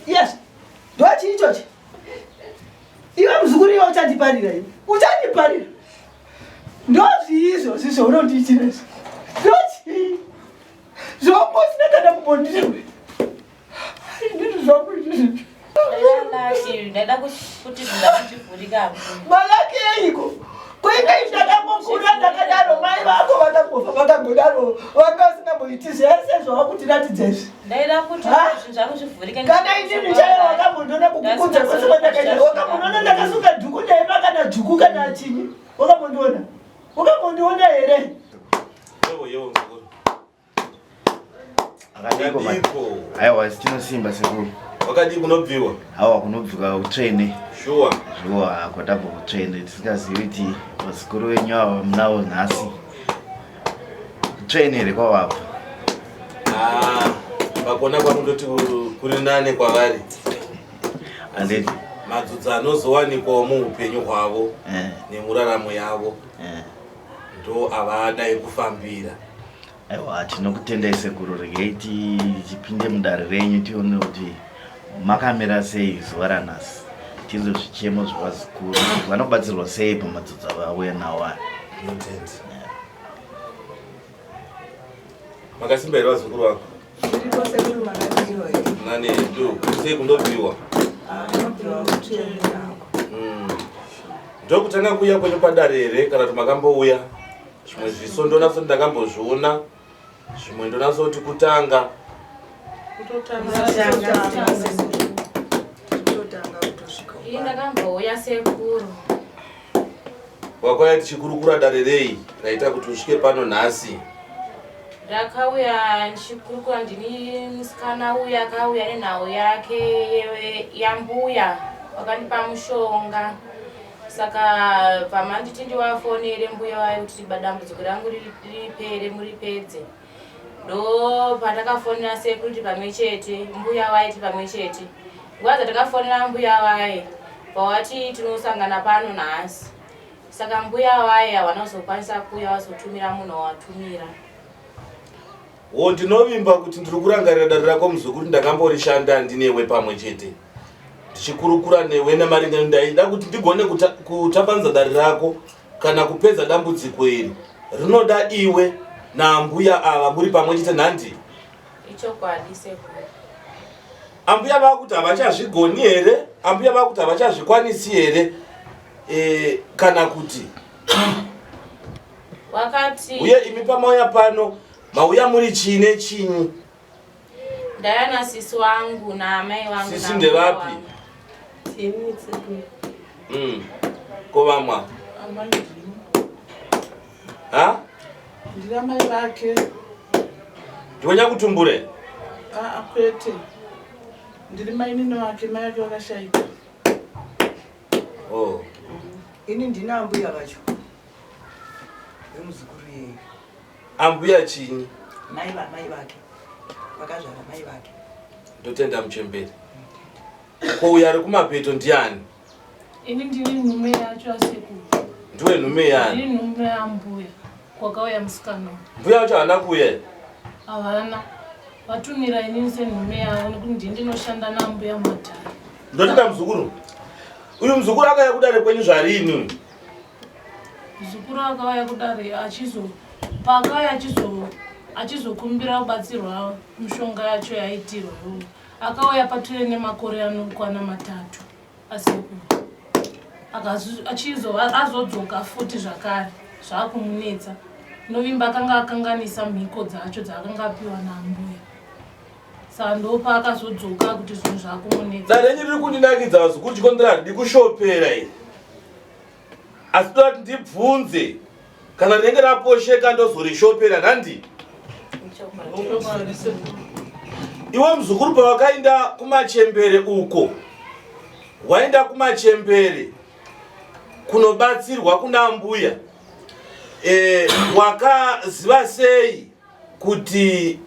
Yes. Ndochii ichochi? Iwe muzukuru iwe uchandiparira iwe. Uchandiparira. Ndozvii izvozvi zvaunondiitira izvi? Ndochii? Zvaumbosina kana kumbondirewe. Ndizvo zvangu izvizvi. Ndaida kuti zvinhu Malaki eiko? Kuinga ndakangokura ndakadaro mai vako vakangofa vakangodaro vanga vasingamboiti zvese zvawakutiratidza izvi. Ndaida kuti zvinhu zvangu zvivhurike. Kana inini chaiyo wakambondiona kukukudza kwese kwandakaita wakambondiona ndakasunga dhuku ndaima kana dhuku kana chinyi wakambondiona wakambondiona here? Yewo yewo mzukuru. Akadiko. Aiwa tinosimba sekuru. Wakadii kunobviwa? Awa kunobviwa kutsvene. Shuwa. Shuwa kwatabva kutsvene tisingazivi kuti vazukuru venyu ava munawo nhasi. Kutsvene here kwavabva? Ah, pakuona kwangu ndoti kuri nane kwavari. Anditi. Madzudza anozowanikwawo muupenyu hwavo eh. nemuraramo yavo eh. ndo avada ekufambira. Aiwa tinokutendai sekuru, regai tichipinde mudare renyu tione kuti makamira sei zuva ranhasi, tinzwe zvichemo zvevazukuru kuti vanobatsirwa sei pamadzodzi avauya nawo aya. Ndinotenda. Makasimba here vazukuru vako? Zviripo sekuru makadii here? Nani du, sei kundobviwa? Ah, ndobviwa kutsvene nako. Ndokutanga kuuya kwenyu padare here kana kuti makambouya? Zvimwe zviso ndonatso ndakambozviona, zvimwe ndonatso kuti kutanga. Ini ndakambouya sekuru. Wakauya tichikurukura dare rei raita kuti usvike pano nhasi? Ndakauya ndichikurukura ndini musikana uya akauya nenhau yake yambuya wakandipa mushonga saka pamanditi ndiwafonere mbuya wayo kuti dambudziko rangu ripere muripedze ndo patakafonera sekuru kuti pamwe chete mbuya waiti pamwe chete nguva dzatakafonera mbuya vaye pawati tinosangana pano nhasi saka mbuya vaye havana kuzokwanisa kuuya vazotumira munhu wawatumira. Wo ndinovimba kuti ndiri kurangarira dare rako muzukuru ndakamborishanda ndinewe pamwe chete ndichikurukura newe nemaringe ndaida kuti ndigone kutambanudza dare rako kana kupedza dambudziko iri rinoda iwe naambuya ava muri pamwe chete nhandi. Ichokwadi sekuru. Ambuya vakuti havachazvigoni here? Ambuya vakuti havachazvikwanisi here? E, kana kuti wakati uye imi pamauya pano mauya muri chii nechinyi? Ndaya nasisi wangu naamai vangu. Sisi ndevapi? Ini sekuru. Ko vamwa? Amai ndini. Ha? Ndiri amai vake. Ndiwe nyakutumbure? Aa kwete. Ndiri mainini vake, mai vake vakashaika. Oh. Ini ndina ambuya vacho. Vemuzukuru iyeye. Ambuya chinyi? Mai vamai vake. Vakazvara mai vake. Ndotenda muchembere. Ko uyo ari kumapeto ndiani? Ini ndiri nhume yacho asekuru. Ndiwe nhume yani? Ndiri nhume yambuya kwakauya musikana. Mbuya wacho haana kuuya? Havana. Vatumira inini senhume yavo nekuti ndini ndinoshanda nambuya mumatare. Ndotenda muzukuru. Uyu muzukuru akauya kudare kwenyu zvarini uyu? Muzukuru akauya kudare achizo paakauya achizo achizokumbira kubatsirwa mishonga yacho yaitirwa iyoyo. Akauya patove nemakore anokwana matatu asekuru. Achizo azodzoka futi zvakare zvakumunetsa. Novimba akanga akanganisa mhiko dzacho dzaakanga apiwa naambuya. Saka ndopaakazodzoka kuti zvinhu zvakumunetsa. Dare renyu riri kundinakidza vazukuru chikonzero haridi kushopera iri. Asi toda kuti ndibvunze kana rinenge raposheka ndozorishopera nhandi. Iwe muzukuru pawakaenda kumachembere uko waenda kumachembere kunobatsirwa kuna mbuya e, wakaziva sei kuti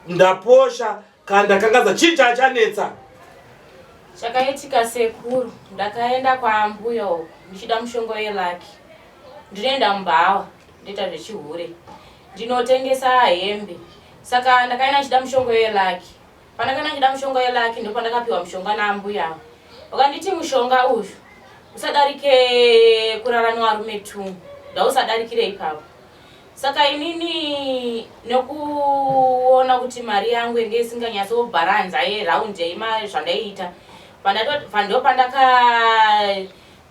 ndaposha kana ndakangaza chii chachanetsa? Chakaitika sekuru, ndakaenda kwaambuya uko ndichida mushonga welaki. Ndinoenda mubhawa ndoita zvechihure, ndinotengesa hembe. Saka ndakaenda ndichida mushonga welaki. Pandakanga ndichida mushonga welucky ndopandakapiwa mushonga naambuya ava. Vakanditi mushonga uyu usadarike kurara nevarume two ndausadarikire ipapo. Saka inini nekuona kuti mari yangu yange isinganyatsobharanza yeround yaima zvandaiita ndopandaka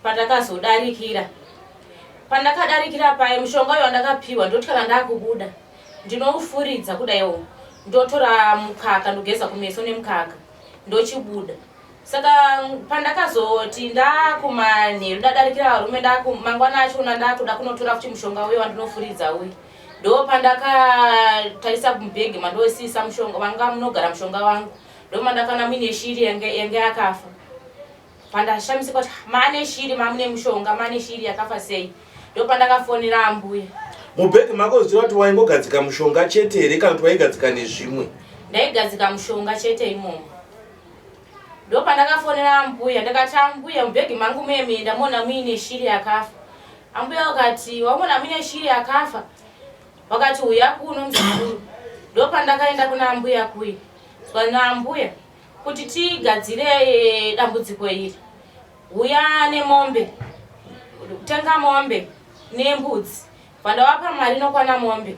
pandakazodarikira pandakadarikira paye mushonga uyo wandakapiwa ndoti kana ndakubuda ndinoufuridza kudaiwo ndotora mukaka ndogeza kumeso nemukaka ndochibuda saka pandakazoti ndakumanheru ndadarikira varume mangwana achona ndakuda kunotora futi mushonga uye wandinofuridza uye ndo pandakatarisa mubhegi mandosiisa mushonga vanga munogara mushonga wangu ndomandakaona muine shiri yange yakafa pandashamisika kuti maane shiri mamune mushonga maane shiri yakafa sei ndopandakafonera ambuya. Mubhegi mako zvichireva kuti waingogadzika mushonga chete here kana kuti waigadzika nezvimwe? Ndaigadzika mushonga chete imomo. Ndopandakafonera ambuya ndakati ambuya mubhegi mangu muye muye ndamona muine shiri yakafa. Ambuya vakati wamona muine shiri yakafa? Vakati huya kuno muzukuru. Ndopandakaenda kuna ambuya kuye. Zvanzi ambuya kuti tigadzire eh, dambudziko iri Huya nemombe, tenga mombe nembudzi. Vandawapa mari inokwana mombe.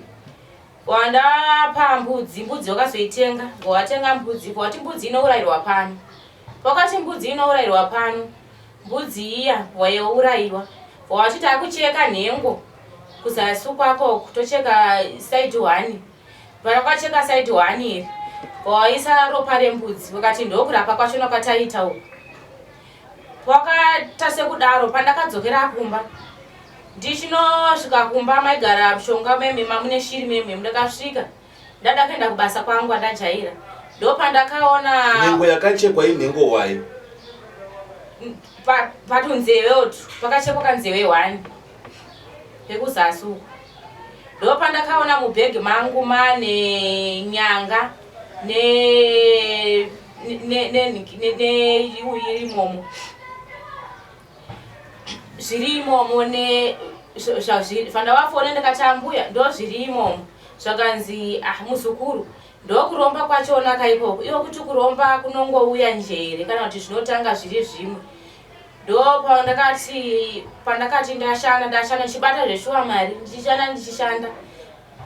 Wandapa mbudzi, mbudzi wakazoitenga, watenga mbudzi, wati mbudzi inourayirwa pano. Wakati mbudzi inourayirwa pano, mbudzi iya wayourayiwa. Wati takucheka nhengo kuzasi kwako tocheka side one. Vakacheka side one iri waisa ropa rembudzi vakati ndokurapa kwachona kwataita uku. Kwakaita sekudaro pandakadzokera kumba ndichinosvika kumba maigara mushonga meme mamune shiri meme ndakasvika ndada kuenda kubasa kwangu andajaira ndopandakaona nhengo yakachekwa inhengo hwai patunzeve utu pakachekwa kanzeve one pekuzasi uku ndopandakaona mubhegi mangu mane nyanga ne iri imomo zviri imomo ne zvazviri vandavafone ndikati ambuya ndo zviri imomo zvakanzi ah muzukuru ndokuromba kwachona kaikoko iwo kuti kuromba kunongouya njere kana kuti zvinotanga zviri zvimwe ndopandakati pandakati ndashanda ndashanda ndichibata zveshuwa mari ndichishanda ndichishanda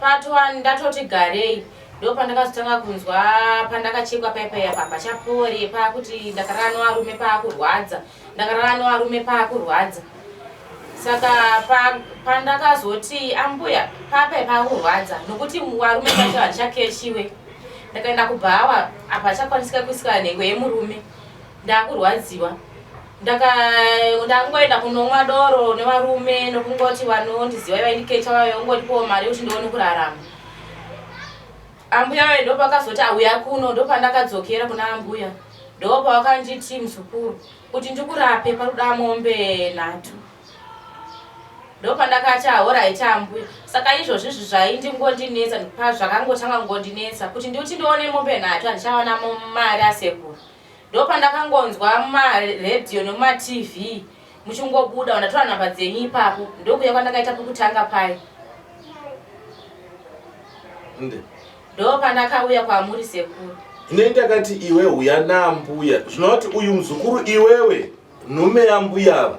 Patwa ndatoti garei ndopandakazotanga kunzwa pandakachekwa paipai apa pachapore pakuti ndakarara nevarume paakurwadza ndakarara nevarume paakurwadza saka pandakazoti pa ambuya papai paakurwadza nokuti varume vacho handichakeshiwe ndakaenda kubhawa apa achakwanisika kuisika nhengo yemurume ndakurwadziwa ndaka ndangoenda kunomwa doro nevarume nokungoti vanondiziva vaindikecha vave vongondipawo mari yekuti ndione kurarama ambuya vaye ndopakazoti auya kuno ndopandakadzokera kuna ambuya ndopavakanditi muzukuru kuti ndikurape paruda mombe nhatu ndopandakati ahoraiti ambuya saka izvozvi izvi zvaindingondinetsa pazvakangotanga kungondinetsa kuti ndikuti ndione mombe nhatu handichawana mari asekuru Ndopandakangonzwa mumaradio nemumatv muchingobuda ndatora nhamba dzenyu ipapo ndokuya kwandakaita pekutanga paye ndopandakauya kwamuri sekuru. Ini ndakati iwe huya naambuya zvinova kuti uyu muzukuru iwewe nhume yambuya ava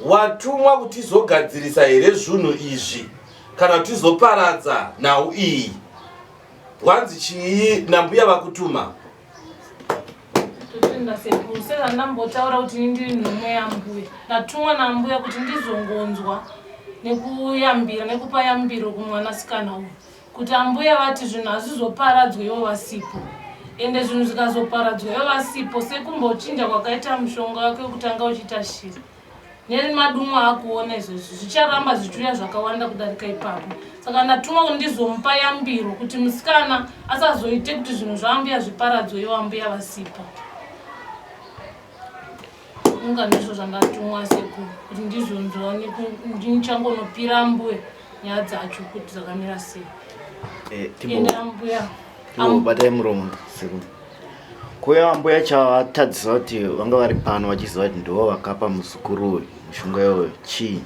watumwa kuti izogadzirisa here zvunhu izvi kana kuti izoparadza nhau iyi wanzi chii nambuya vakutuma Totenda sekuru sezvandambotaura kuti ini ndiri nhumwe yambuya ndatumwa nambuya kuti ndizongonzwa nekuyambira nekupa yambiro kumwanasikana uyu kuti ambuya vati zvinhu hazvizoparadzwe ivo vasipo ende zvinhu zvikazoparadzwa ivo vasipo sekumbochinja kwakaita mushonga wake wekutanga uchiita shiri Nemadumwa akuona izvozvi zvicharamba zvichiuya zvakawanda kudarika ipapo saka ndatumwa kuti ndizomupa yambiro kuti musikana asazoite kuti zvinhu zvaambuya zviparadzwe ivo ambuya vasipo unga ndizvo zvandatumwa sekuru kuti ndizonzwa ndichangonopira ambuya nyaya dzacho kuti dzakamira sei eh, ende ambuya batai muromo sekuru Kuya ambuya chavatadzisa kuti vanga vari pano vachiziva kuti ndivo vakapa muzukuru uyu mushonga iyoyo chii?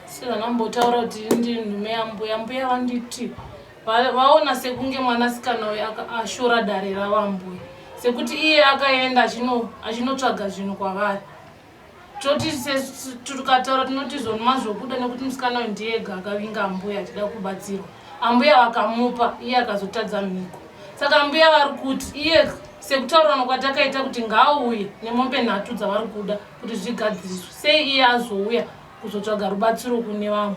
Sezvanambotaura kuti ndiri nhume yambuya, mbuya vanditi Vaona sekunge mwanasikana uyu ashora dare ravo ambuya sekuti iye akaenda achinotsvaga zvinhu kwavari. Toti tukataura tinoti zvonuma zvokuda nekuti musikana uyu ndiye ega akavinga ambuya achida kubatsirwa. Ambuya vakamupa iye akazotadza mhiko. Saka ambuya vari kuti iye sekutaurirana kwatakaita kuti ngaauye nemombe nhatu dzavari kuda kuti zvigadziriswe. Sei iye azouya kuzotsvaga rubatsiro kune vamwe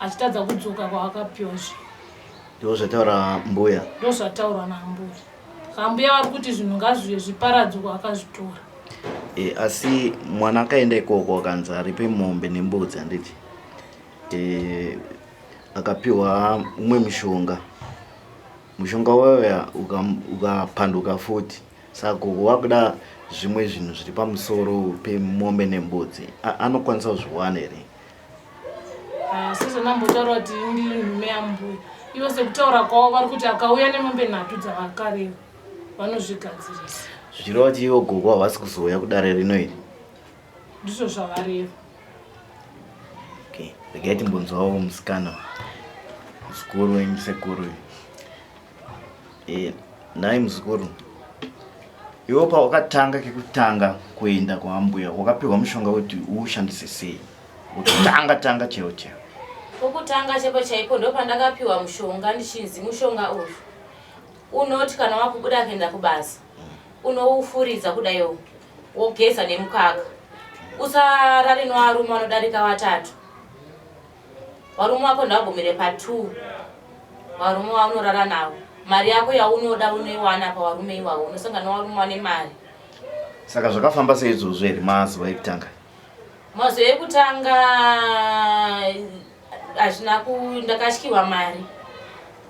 achitadza kudzoka kwaakapiwa zvinhu? Ndozvataura mbuya. Ndozvataurwa naambuya. Saka ambuya vari kuti zvinhu ngazviuye zviparadzwe kwaakazvitora. E, asi mwana akaenda ikoko akanzi aripe mombe nembudzi handiti? E, akapiwa umwe mushonga mushonga wauya ukapanduka futi saka gogo wakuda zvimwe zvinhu zviri pamusoro pemombe nembudzi anokwanisa kuzviwana here ah, sezvanambotaura kuti ndiri nhume yambuya ivo sekutaura kwavo vari kuti akauya nemombe nhatu dzavakareva vanozvigadzirisa zvichireva kuti ivo gogo havasi kuzouya kudare rino iri ndizvo zvavareva okay regai timbonzwawo musikana muzukuru wenyu sekuru e, nhai muzukuru iwe pawakatanga kekutanga kuenda kwaambuya wakapiwa mushonga kuti uushandise sei kutanga tanga chaiwo chaiwo pokutanga chaipo chaipo ndopandakapiwa mushonga ndichinzi mushonga uyu unoti kana wakubuda kuenda kubasa unoufuridza kudaiwo wogeza nemukaka usarare nevarume vanodarika vatatu varume vako ndavagumire patwo varume vaunorara navo mari yako yaunoda unoiwana pavarume ivavo unosangana nevarume vane mari saka zvakafamba seizvozvo here mazuva ekutanga mazuva ekutanga hazvina ku ndakatyiwa mari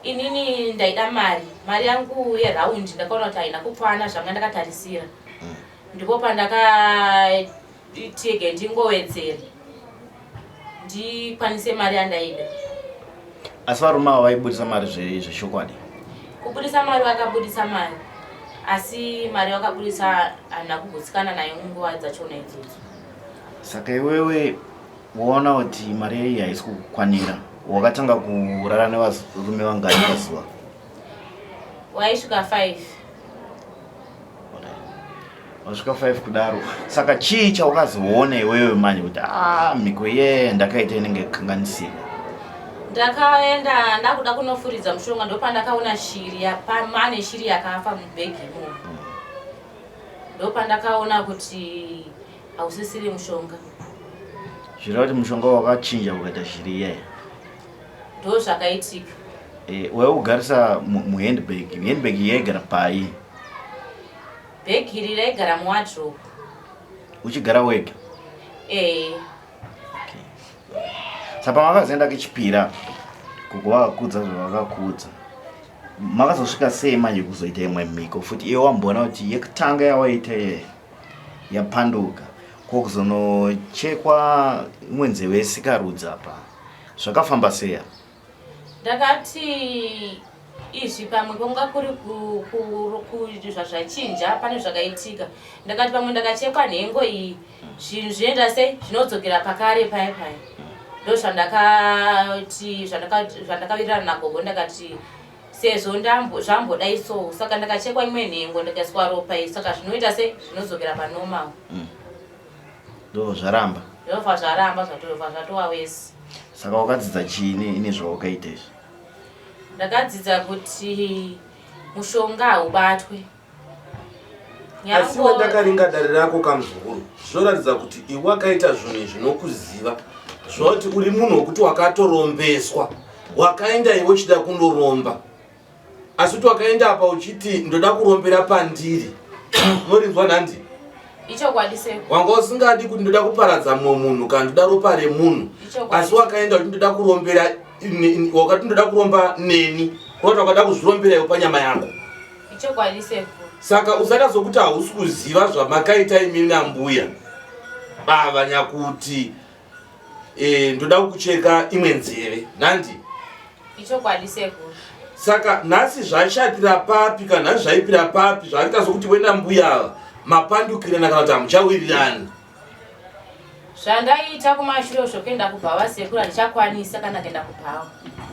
inini ndaida mari mari yangu yeraundi ndakaona kuti haina kukwana zvanga ndakatarisira mm. ndipo pandakatege ndingowedzere ndikwanise mari yandaida asi varume ava vaibudisa mari zvechokwadi kubudisa mari vakabudisa mari asi mari vakabudisa handina kugutsikana nayo nguva dzachona idzodzo saka iwewe waona kuti mari iyi haisi kukukwanira wakatanga kurara nevarume vangani pazuva waisvika 5 wasvika 5 kudaro saka chii chawakazoona iwewe manje kuti a ah, mhiko yeye ndakaita inenge kanganisika ndakaenda ndakuda kunofuridza mushonga ndopandakaona shiri pane shiri yakafa mubhegi imomo mm. ndopandakaona kuti hausisiri mushonga zvireva kuti mushonga wakachinja ukaita shiri iyaya ndo zvakaitika e, waiugarisa muhandbag handbag yaigara pai bhegi iri raigara muwardrobe uchigara wega ee eh. okay. saka pamakazoenda kechipira kuko vakakudza zvavakakudza makazosvika sei manje kuzoita imwe mhiko futi iwe wamboona kuti yekutanga yawaita iye yapanduka ko kuzonochekwa imwe nzeve yesikarudzi apa zvakafamba sei apa ndakati izvi pamwe kwanga kuri zvazvachinja pane zvakaitika ndakati pamwe ndakachekwa nhengo iyi zvinhu zvinoenda sei zvinodzokera pakare paya paya ndo zvandakati zvandakawirirana nagogo ndakati sezvo zvambodai so saka ndakachekwa imwe nhengo ndikaiswa ropa iyi saka zvinoita se zvinodzokera panormal mm. ndo zvaramba ndobva zvaramba zvatobva zvatova wesi saka wakadzidza chii nezvawakaita izvi ndakadzidza kuti mushonga haubatwe asi wandakaringa dare rako kamuzukuru zvinoratidza kuti iwe wakaita zvinhu zvinokuziva zvinoti uri munhu wekuti wakatorombeswa wakaenda iwe uchida kundoromba asi kuti wakaenda apa uchiti ndoda kurombera pandiri unorinzwa nhandi ichokwadi sekuru wanga usingadi kuti ndoda kuparadza mumwe munhu kana ndoda ropa remunhu asi wakaenda kuti ndoda kurombera wakati ndoda kuromba neni kuroti wakada kuzvirombera iwe panyama yako Ichokwadi sekuru. Saka usada sokuti hausi kuziva zvamakaita imi nambuya ava nyakuti e, ndoda kukucheka imwe nzeve nandi. Ichokwadi sekuru. Saka nhasi zvashatira papi kana nhasi zvaipira papi zvaita sokuti wena mbuya ava mapandukirana kana kuti hamuchawirirani. Zvandaiita kumashure zvokuenda kubhawa sekuru handichakwanisa kana kuenda kubhawa.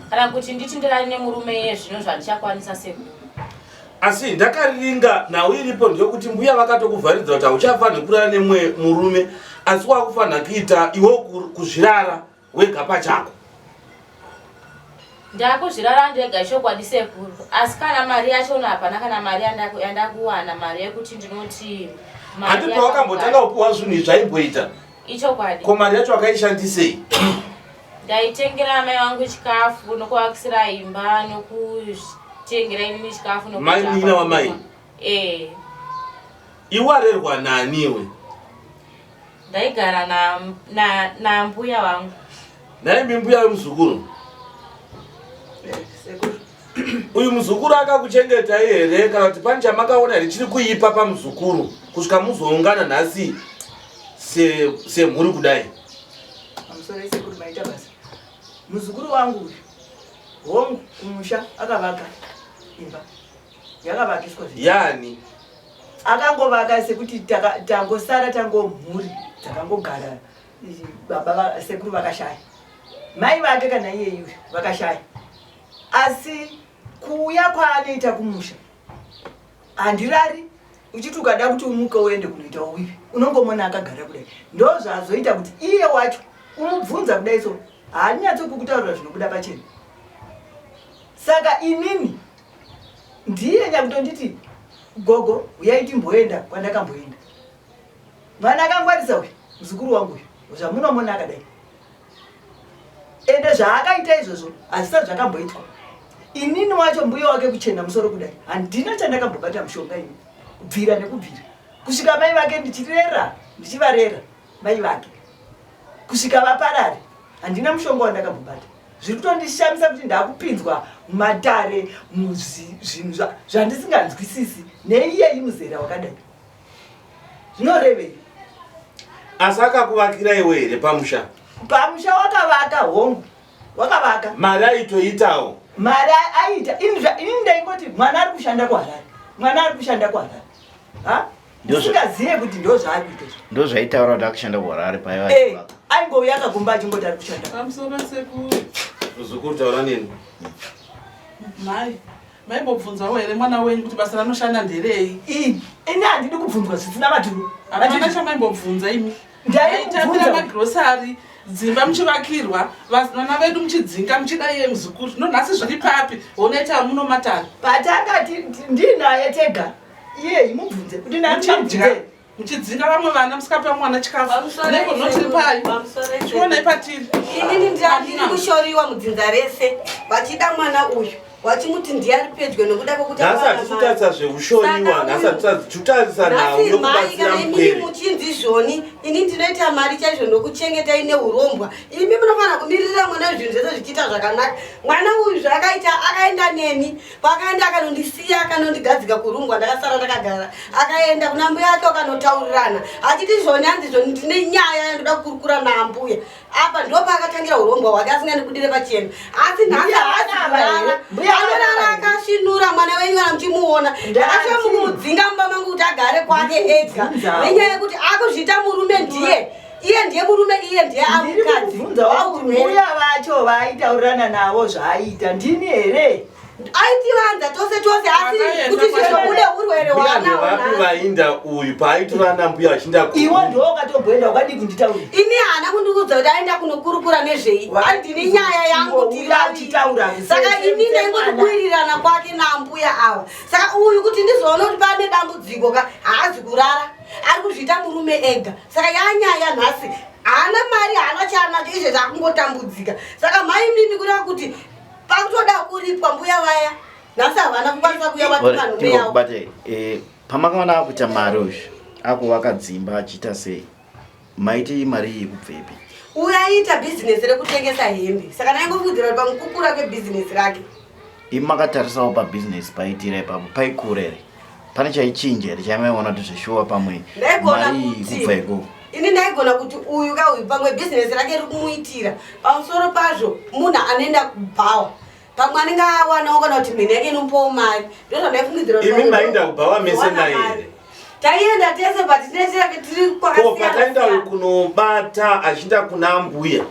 Kana kuti nditi ndirare nemurume iye zvino zvandichakwanisa sekuru. Asi ndakariringa nhau iripo ndeyekuti mbuya vakatokuvharidzira kuti hauchafanhi kurara nemumwe murume asi wakufanha kuita iwe kuzvirara wega pachako. Ndakuzvirara ndega chokwadi sekuru asi kana mari yachona hapana kana mari yandakuwana mari yekuti ndinoti handi pawakambotanga kupiwa zvinhu izvi zvaimboita ichokwadi ko mari yacho wakaishandisei ndaitengera amai vangu chikafu nokuvakisira imba nokutengera inini chikafu mai munin'ina wamai eh iwarerwa nani iwe Ndaigara na na nambuya vangu. Nhaimi mbuya wemuzukuru. Sekuru. Uyu muzukuru akakuchengetai here kana kuti pane chamakaona here chiri kuipa pamuzukuru kusvika muzoungana nhasi semhuri kudai? Pamusoro sekuru maita basa. Muzukuru wangu uyu hongu kumusha akavaka imba yakavakiswa yani Akangovaka sekuti tangosara tangomhuri dzakangogara baba sekuru vakashaya mai vake kana iyeyu vakashaya asi kuuya kwaanoita kumusha handirari uchiti ukada kuti umuke uende kunoita uivi unongomona akagara kudai ndozvazoita kuti iye wacho umubvunza kudai so haanyatso kukutaurira zvinobuda pachena saka inini Ndiye nyakutonditi gogo huyai timboenda kwandakamboenda. Mwana akangwarisa uyu muzukuru wangu uyu zvamunomona akadai. Ende zvaakaita izvozvo hazvisati zvakamboitwa. Inini wacho mbuya wake kuchena musoro kudai handina chandakambobata mushonga ini kubvira nekubvira kusvika mai vake ndichirera ndichivarera mai vake kusvika vaparare handina mushonga wandakambobata. Zviri kutondishamisa kuti ndakupinzwa mumatare muzvinhu zvandisinganzwisisi neiyeyi muzera wakadai. Zvinorevei? Asi akakuvakira iwe here pamusha? Pamusha wakavaka hongu, wakavaka. Mari aitoitawo? Mari aiita. Ini ndaingoti mwana ari kushanda kuHarare, mwana ari kushanda kuHarare. Ha? Ndisingazive kuti ndozvaari kuita izvo. Ndozvaitaura kuti akushanda kuHarare paiva. Eh, aingouya akagumba achingoti ari kushanda. Pamusoro sekuru. Muzukuru taura neni. Mai, maimbobvunzawo here mwana wenyu kuti basa ranoshanda nderei? Ini handidi kubvunzwa zvisina maturo. Hapana chamaimbobvunza imi. Ndaitambira magrosari dzimba muchivakirwa vana vedu muchidzinga muchida iye muzukuru zvino nhasi zviri papi honaita muno matare. Patanga ndinaye tega iye imubvunze kuti ndandibvunze muchidzinga vamwe vana musikape mwana chikafu neko notiri pai chionai patiri inini ndiri kushoriwa mudzinza rese vachida mwana uyu wachimuti ndiye ari pedyo nekuda kwekuti nhasi hatisi kutarisa zvekushoriwa nhasi hatisi kutarisa nhau yokubatsira mupwere muchinzi zvoni ini ndinoita mari chaizvo nokuchengetai neurombwa imi munofanira kumiririra mwana zvinhu zvese zvichiita zvakanaka mwana uyu zvaakaita akaenda neni Paakaenda akanondisiya akanondigadzika kuroom kwandakasara ndakagara. Akaenda kuna mbuya ake akanotaurirana achiti zvoni hanzi zvoni ndine nyaya yandoda kukurukura naambuya. Apa ndipo paakatangira urombwa hwake asingandibudire pachena. Asi nhasi haasi kurara. Anorara akasvinura mwana wenyu kana muchimuona. Ndakasvika mumba mangu kuti agare kwake ega nenyaya yekuti akuzviita murume ndiye. iye ndiye murume iye ndiye amukadzi mbuya vacho vaaitaurirana navo zvaaita ndini here aitivanza tose tose asi kuti zvizobude urwere hwaanawapi vainda uyu paaitorana mbuya achinda iwe ndiwo wakatomboenda wakadii kunditaurira ini haana kundiudza kuti aenda kunokurukura nezvei andini nyaya yangu tiraitaura saka ini ndaingoti kuwirirana kwake naambuya ava saka uyu kuti ndizoona kuti pane dambudziko ka haazi kurara ari kuzviita murume ega saka yanyaya nhasi haana mari haana chaanacho izvezvi akungotambudzika saka mhai mimi kureva kuti pakutoda kuripwa mbuya vaya nhasi havana kukwanisa kuya vativanhubate eh, pamakaona akuita mari uyu akuvaka dzimba achiita sei maiti mari iyi kubvepi uyu aiita bhizinesi rekutengesa hembe saka ndaingofungidzira kuti pamukukura kwebhizinesi rake imi makatarisawo pabhizinesi paitira ipapo paikura here pane chaichinja here chaimaiona kuti zveshuwa pamwe mari iyi kubva ikoko ini ndaigona kuti uyu ka uyu pamwe bhizinesi rake riri kumuitira pamusoro pazvo munhu anoenda kubhawa pamwe anenge awanawo kana kuti mheni yake inomupawo mari ndozvandaifungidzira imi maenda kubhawa mese naye here taienda tese but tinetira tiri kwakasiyana pataenda kunobata achienda kuna mbuya.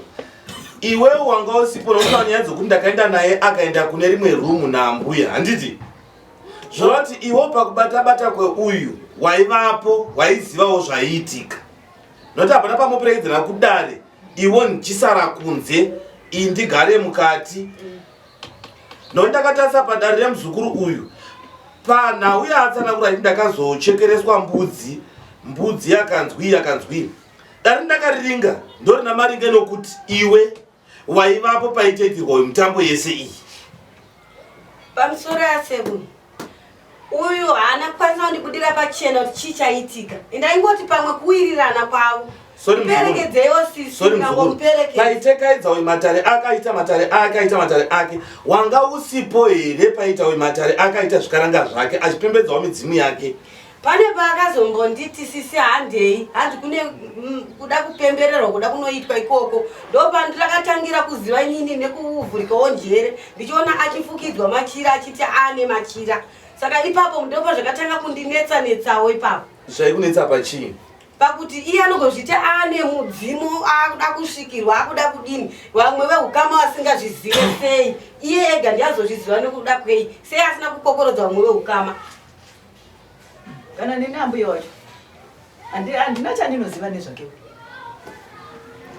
Iwewe wanga usipo nokuti nyaya dzokuti ndakaenda naye akaenda kune rimwe rumu naambuya, handiti? Zvoreva kuti iwe pakubata bata kweuyu waivapo, waizivawo zvaiitika. Nokuti hapana pamoperekedzana kudare, iwo ndichisara kunze, iyi ndigare mukati. Nokuti ndakatarisa padare remuzukuru uyu, panhau yaatsanangura achiti ndakazochekereswa mbudzi, mbudzi yakanzwii yakanzwii. Dare ndakariringa ndorina maringe nokuti iwe waivapo paitoitirwa uyu mutambo yese iyi. Pamusoro asekuru uyu haana kukwanisa kundibudira pachena kuti chii chaitika. Ndaingoti pamwe kuwirirana kwavo. Muperekedzeiwo sisi ndingangomuperekedza. Paitekaidza uyu matare akaita matare akaita matare ake wanga usipo here paita uyu matare akaita zvikaranga zvake achipembedzawo midzimu yake. Pane paakazombonditi sisi handei hanzi kune kuda kupembererwa kuda kunoitwa ikoko ndopandakatangira kuziva inini nekuvhurikawo njere ndichiona achifukidzwa machira achiti ane machira saka ipapo ndopazvakatanga kundinetsa netsawo ipapo. Zvaikunetsa pachii? Pakuti iye anogozviti ane mudzimu akuda kusvikirwa akuda kudini vamwe vehukama vasingazvizive sei iye ega ndiye azozviziva nekuda kwei sei asina kukokorodza vamwe vehukama. Kana neni ambuya wacho handina chandinoziva nezvake.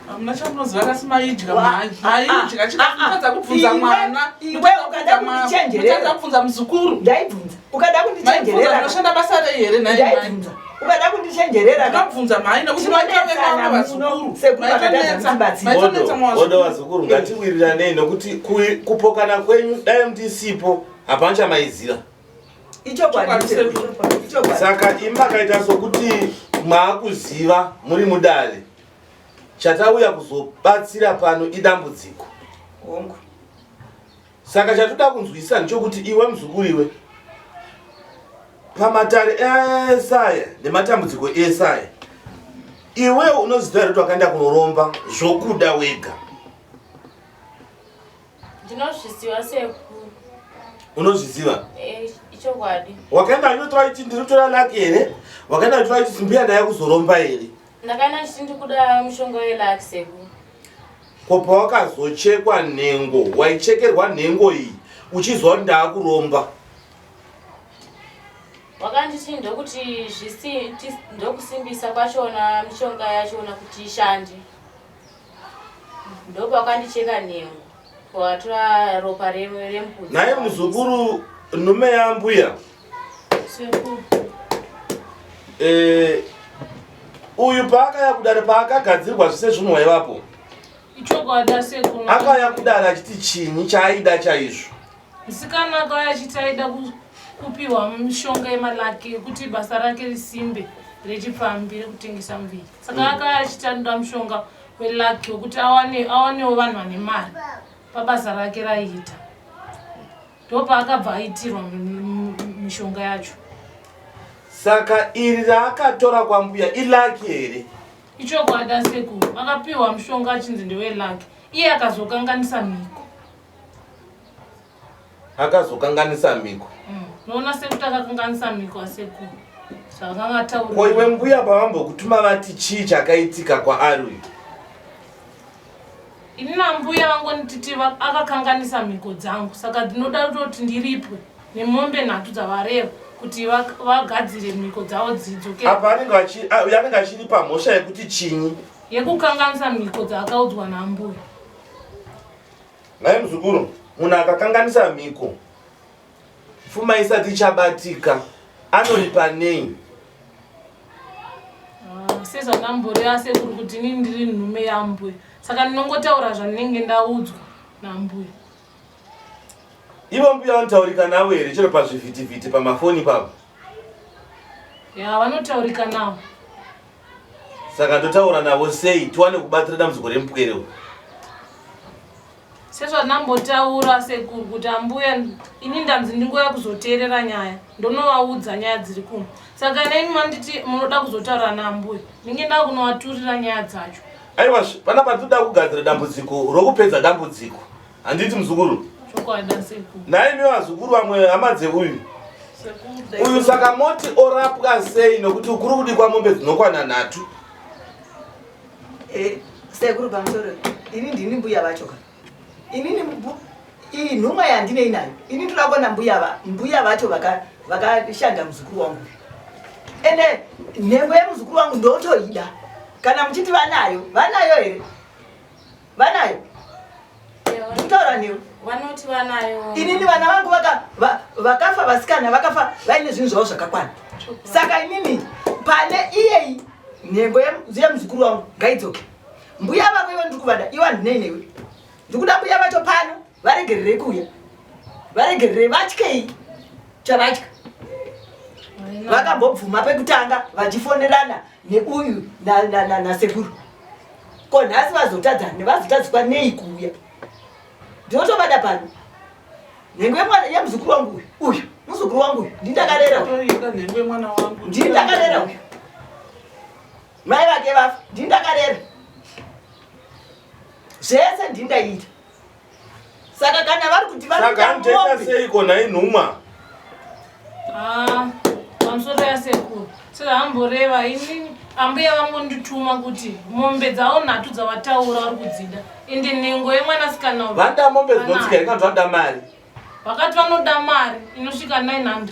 Hamuna chamunoziva kasi maidya mai. Maidya chikatadza kubvunza mwana. Iwe ukada kundichenjerera. Ukatadza kubvunza muzukuru. Ndaibvunza. Ukada kundichenjerera. Ndinoshanda basa rei here nhai mai? Ndaibvunza. Ukada kundichenjerera. Ndinobvunza mai nekuti maitove vazukuru. Sekuru vakatadza kutibatsira. Bodo vazukuru ngatiwiriranei nokuti kupokana kwenyu dai ndisipo hapana chamaiziva. Ichokwadi sekuru. Ichokwadi. Saka imi makaita sokuti maakuziva muri mudare. Chatauya kuzobatsira pano idambudziko. Hongu. Saka chatoda kunzwisisa ndechokuti iwe muzukuru iwe pamatare ese aya nematambudziko ese aya iwe unoziva here kuti wakaenda kunoromba zvokuda wega? Ndinozviziva sekuru. Unozviziva? Eh, ichokwadi. Wakaenda unotora iti ndinotora lucky here? Wakaenda unotora iti mbuya ndaya kuzoromba here? Ndakaenda ndichiti ndikuda mushonga welucky sekuru. Ko pawakazochekwa nhengo, waichekerwa nhengo iyi uchizwa kuti ndaakuromba? Wakanditi ndokuti zvisi ndokusimbisa kwachona mishonga yachona kuti ishande. Ndopawakandicheka nhengo watora ropa rembudzi. Naye muzukuru nhume yambuya. Sekuru. Eh, uyu paakaya kudare paakagadzirwa zvise zvinhu waivapo. Ichokwadi asekuru. Akauya kudare achiti chinyi chaaida chaizvo. Musikana akauya achiti aida kupiwa mishonga yemalaki yekuti basa rake risimbe rechipfambi rekutengesa muviri. Saka akauya achiti anoda mushonga welaki wekuti awanewo vanhu vane mari pabasa rake raiita. Ndopaakabva aitirwa mishonga yacho. Saka iri raakatora kwambuya ilaki here? Ichokwadi asekuru, akapiwa mushonga achinzi ndewelaki, iye akazokanganisa mhiko. Akazokanganisa mhiko. Unoona sekuti akakanganisa mhiko asekuru. Zvakanga ataura. Ko iwe mbuya pavambokutuma vati chii chakaitika kwaari uyu? Ini nambuya vangonditi akakanganisa mhiko dzangu saka ndinoda kutoti ndiripwe nemombe nhatu dzavareva kuti vagadzire mhiko dzavo dzidzoke. Apa anenge anenge achiripa mhosva yekuti chinyi? Yekukanganisa mhiko dzaakaudzwa nambuya. Nhai muzukuru, munhu akakanganisa mhiko pfuma isati ichabatika anoripa nei? Sezvandamboreva sekuru kuti ini ndiri nhume yambuya saka ndinongotaura zvandinenge ndaudzwa nambuya. Ivo mbuya vanotaurika navo here chero pazvivhitivhiti pamafoni ipapo? Ya, vanotaurika navo. Saka totaura navo sei tiwane kubatsira dambudziko remupwere uyu? Sezvandambotaura sekuru kuti ambuya ini ndanzi ndingouya kuzoteerera nyaya ndonovaudza nyaya dziri kuno. Saka kana imi manditi munoda kuzotaura naambuya ndinge ndakunovaturira nyaya dzacho. Aiwa panapa tinoda kugadzira dambudziko rokupedza dambudziko. Handiti muzukuru? Chokwadi sekuru. Nhai imi vazukuru vamwe hama dzeuyu. Uyu saka moti orapwa sei nokuti kuri kudikwa mombe dzinokwana nhatu? Sekuru pamusoro. Ini ndini mbuya vacho ka. Inini iyi nhumwa yandinei nayo. Ini ndoda kuona mbuya va, mbuya vacho vaka vakashanda muzukuru wangu. Ende nhengo yemuzukuru wangu ndotoida. Kana muchiti vanayo, vanayo here? Vanayo? Ndikutaura newe. Vanoti vanayo. Inini vana vangu vaka vakafa vasikana vakafa vaine zvinhu zvavo zvakakwana. Saka inini pane iyeyi nhengo yemuzukuru wangu ngaidzoke. Mbuya vako iwe ndiri kuvada iwe handinei newe. Ndikuda mbuya vacho pano varegererei kuuya. Varegererei vatyei chavatya. Vakambobvuma pekutanga vachifonerana neuyu nasekuru. Ko nhasi vazotadza vazotadziswa nei kuuya? Ndinotovada pano. Nhengo yemuzukuru wangu uyu uyu muzukuru wangu uyu ndindakarera uyu. Ndindakarera uyu. Mai vake vafa ndindakarera. Zvese ndindaita. Saka kana vari kuti vari Saka anotoita seiko nhai nhumwa? Ah, pamusoro yasekuru sezvaamboreva ini ambuya vangondituma kuti mombe dzavo nhatu dzavataura vari kudzida ende nhengo yemwanasikana uyu Vanoda mombe dzinotsika here kana kuti vanoda mari? Vakati vanoda mari inosvika 900.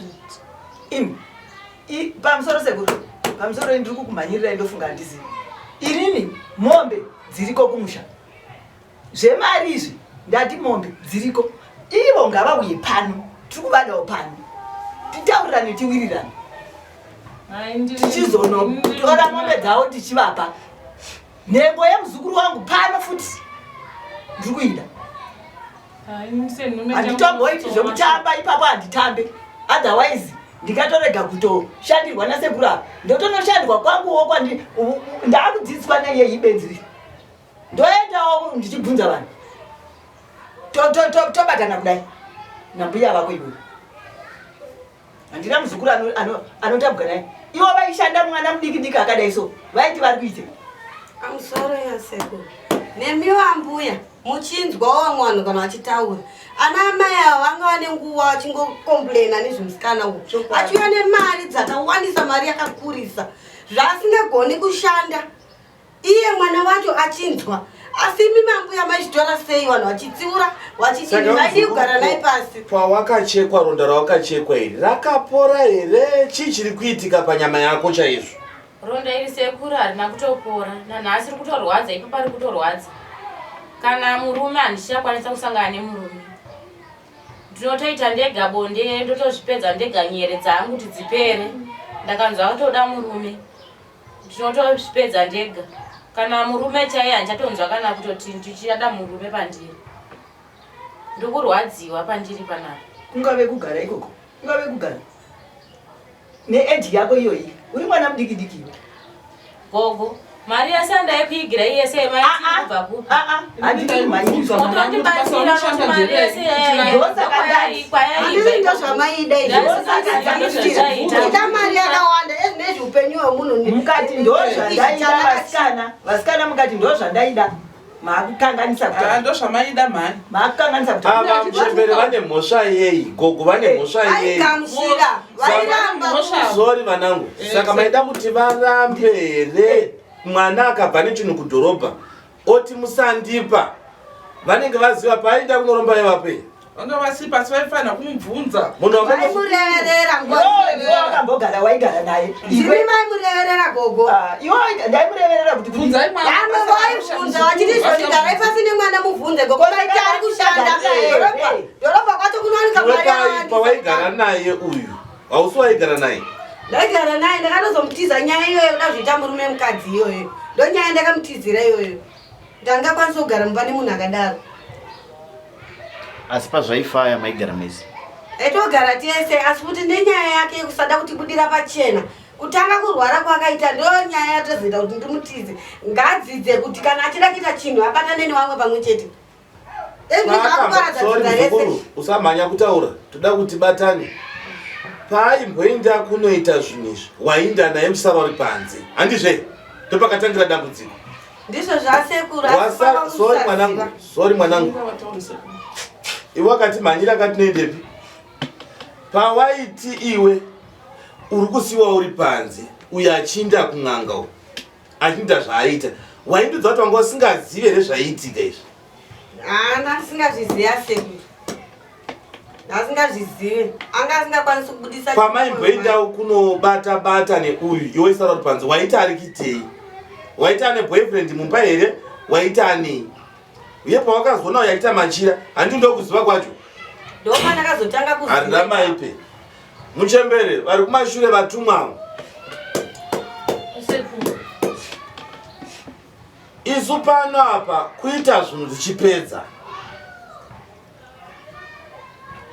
Imi pamusoro sekuru pamusoro ndiri kukumhanyirirai ndofunga handizivi inini mombe dziriko kumusha Zvemari izvi ndati mombe dziriko ivo ngavauye pano tiri kuvadawo pano titaurirane tiwirirane tichizonotora mombe dzavo tichivapa nhengo yemuzukuru wangu pano futi ndiri kuida handitomboiti zvekutamba ipapo handitambe otherwise ndikatorega kutoshandirwa nasekuru apa ndotonoshandirwa kwanguwo kwandi ndakudzidziswa naiye ibenzi ndoendawo ndichibvunza vanhu tobatana kudai nambuya vako iwe handina muzukuru anotambwa naye ivo vaishanda mwana mudiki diki akadai so vaiti vari kuite amusoro yasekuru nemiwo ambuya muchinzwawo vamwe vanhu kana vachitaura ana amai ava vanga vane nguva vachingokomplaina nezvemusikana uyu achiuya nemari dzakawandisa mari yakakurisa zvaasingagoni kushanda iye mwana wacho achinzwa asi imi mambuya maizvitora sei vanhu vachitsiura vachichii maidii kugara naye pasi pawakachekwa ronda rawakachekwa iri rakapora here chii chiri kuitika panyama yako chaizvo ronda iri sekuru harina kutopora nanhasi riri kutorwadza ipo pari kutorwadza kana murume handichakwanisa kusangana nemurume ndinotoita ndega bonde ndotozvipedza ndega nyere dzangu kuti dzipere ndakanzwa kutoda murume ndinotozvipedza ndega kana murume chaiye handichatonzwa kana kutoti ndichada murume pandiri ndikurwadziwa pandiri panapa kungave kugara ikoko kungave kugara neeji yako iyoyi uri mwana mudiki diki iwe gogo mari yese andaikuigira iyese yemaikubva kupi handikumhanyiswa mari yese handizvi ndozvamaida izviida mari yakawanda ezvinezvi upenyu hwemunhu mukati ndozvandaida vasikana vasikana mukati ndozvandaida maakukanganisa ah, ndozvamaida mhani maakukanganisa ava muchembere vane mhosva yei gogo vane mhosva yei sori vanangu eh, saka maida kuti varambe here mwana akabva nechinhu kudhorobha oti musandipa vanenge vaziva paaida kunoromba ivape vanga vasipa asi vaifanira kumubvunza munhu vaimureverera wakambogara waigara naye iwe maimureverera gogo ah, iwe ndaimureverera kuti bvunzai mwana vaibvunza vachiti izvoni garai pasi nemwana mubvunze gogo vaiti ari kushanda dhorobha kwacho kunowanika mari pawaigara naye uyu hausi waigara naye ndaigara naye ndakatozomutiza nyaya iyoyo kuda zvoita murume mukadzi iyoyo ndonyaya ndakamutizira iyoyo ndangakwanisa kugara mumba nemunhu akadaro asi pazvaifaya maigara mese taitogara tese asi kuti nenyaya yake yekusada kutibudira pachena kutanga kurwara kwakaita ndo nyaya yatozoita kuti ndimutize ngadzidze kuti kana achida kuita chinhu abatane nevamwe pamwe chete Usamhanya kutaura, toda kuti batane. Paaimboenda kunoita zvinhu izvi, wainda naye musara uri panze, handizve? Ndopakatangira dambudziko. Ndizvo zvasekuru. Sorry mwanangu, sorry mwanangu. Iwe akati mhanyira akati noendepi? Pawaiti iwe uri kusiwa uri panze, uyo achiinda kun'anga uyu. achiita zvaaita Waindudza kuti wanga usingazive here zvaiitika izvi? Haana ndisingazviziva sekuru. Asingazvizive. Anga asingakwanisi kubudisa Pamaimboenda kunobata bata neuyu iwe isara kuti panze waita ari kuitei? Waita ane boyfriend mumba here? Waita anei? Uye pawakazoona uyu achiita machira, handi ndokuziva kwacho? Ndopandakazotanga kuziva. Harina maipe. Muchembere vari kumashure vatumwa. Sekuru. Isu pano apa kuita zvinhu tichipedza.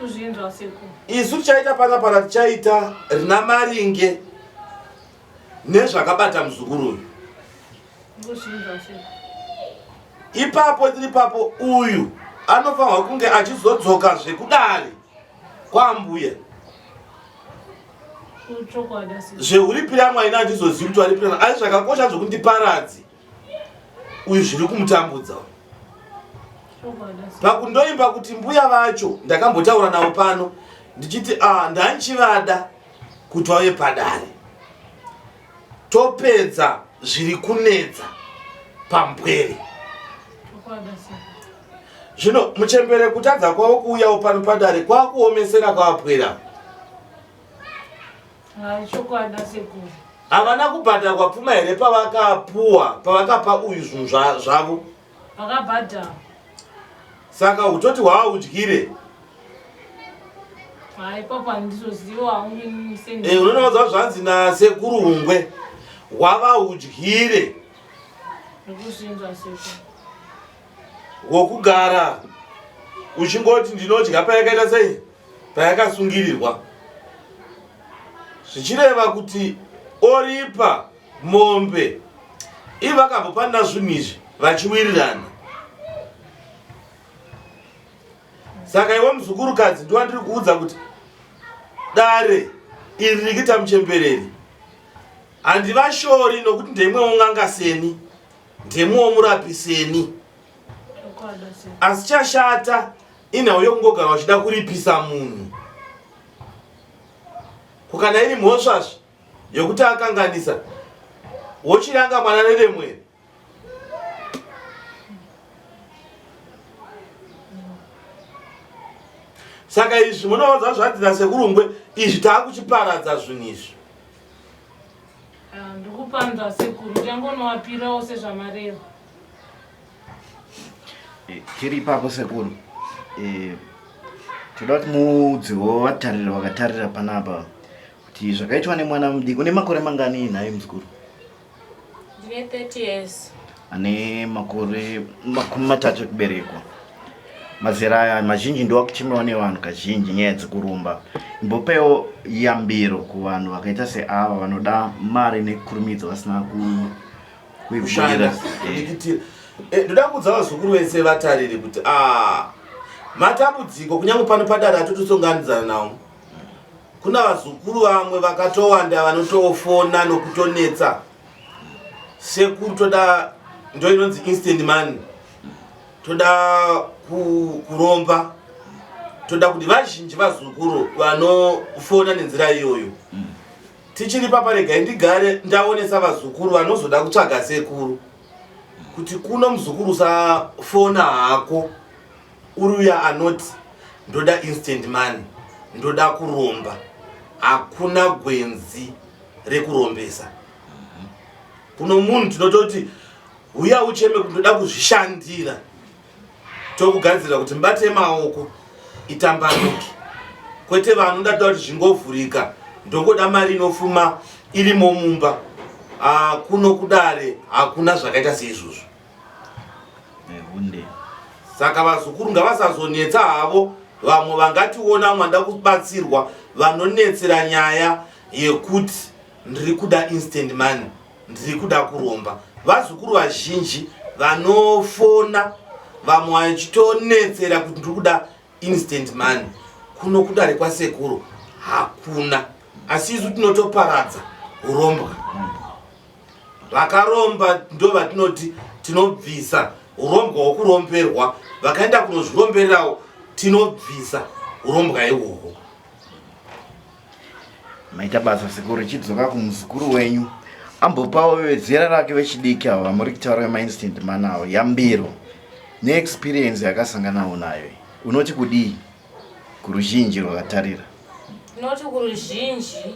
Kuzvinzwa sekuru. Isu tichaita panapa ratichaita rina maringe nezvakabata muzukuru uyu. Kuzvinzwa sekuru. Ipapo tiri papo uyu anofanirwa kunge achizodzoka zvekudare kwaambuya. Zvehuripira mwaina handizozivi kuti varipirana asi zvakakosha zvekuti ndiparadze uyu zviri kumutambudza pakundoimba kuti mbuya vacho ndakambotaura navo pano ndichiti ah, ndanchivada kuti vauye padare topedza zviri kunetsa pambwere Zvino muchembere kutadza kwavo kuuyawo pano padare kwakuomesera kwavapwera. Havana kubhadharwa pfuma here pavakapuwa pavakapa uyu zvinhu zvavo? Vakabhadhara. Saka hutoti hwaudyire. Eh, unonoudza zvanzi nasekuru Hungwe hwava udyire. Wokugara uchingoti ndinodya payakaita sei payakasungirirwa zvichireva kuti oripa mombe ivo vakambopanana zvinhu izvi vachiwirirana saka iwe muzukurukadzi ndiwandiri kuudza kuti dare iri riri kuita muchembereri Handivashori nokuti ndemwewo n'anga seni, ndemwewo murapi seni. Asi chashata inhau yokungogara vachida kuripisa munhu. Ko kana iri mhosvazve yokuti akanganisa, wochiranga mwana nedemo here? Saka izvi munoodza zvanzi nasekurungwe izvi taakuchiparadza zvinhu izvi. Ah, ndikupanzwa sekuru ndichangonowapirawo sezvamareva. Eh, tiri ipapo sekuru eh, toda kuti muudzewo vatariri vakatarira panapa kuti zvakaitwa nemwana mudiki une makore mangani nhai muzukuru Ndine 30 years. Ane makore 30 ekuberekwa. Mazera aya mazhinji ndiwo akuchemewa nevanhu kazhinji nyaya dzekuromba. Imbopewo yambiro kuvanhu vakaita seava vanoda mari nekukurumidza vasina kuibudirira. Eh. Eh, ndoda kuudza vazukuru vese vatariri kuti ah, matambudziko kunyange pano padare atotosonganidzana nawo Kuna vazukuru vamwe vakatowanda vanotofona nokutonetsa sekuru toda ndo inonzi instant money toda kuromba toda kuti vazhinji vazukuru vanofona nenzira iyoyo tichiri papa regai ndigare ndaonesa vazukuru vanozoda kutsvaga sekuru kuti kuno muzukuru usafona hako Uri uya anoti ndoda instant money, ndoda kuromba. Hakuna gwenzi rekurombesa. Kuno munhu tinototi huya ucheme kuti ndoda kuzvishandira. Tokugadzirira kuti mubate maoko itambanuke. Kwete vanoda toda kuti zvingovhurika. Ndongoda mari inofuma irimo mumba. Ah, kuno kudare hakuna zvakaita seizvozvo. Ehunde. Saka vazukuru ngavasazonetsa havo vamwe vangationa mwanda kubatsirwa vanonetsera nyaya yekuti ndiri kuda instant money ndiri kuda kuromba vazukuru vazhinji vanofona vamwe vachitonetsera kuti ndiri kuda instant money kuno kudare kwasekuru hakuna asi isu tinotoparadza urombwa Vakaromba ndovatinoti tinobvisa urombwa hwokuromberwa, vakaenda kunozvirombererawo tinobvisa urombwa ihwohwo. Maita basa sekuru, chidzoka kumuzukuru wenyu. Ambopawo vezera rake vechidiki ava vamuri kutaura vemainstant man avo yambiro neexperience yakasanganawo nayo unoti kudii kuruzhinji rwakatarira? Tinoti kuruzhinji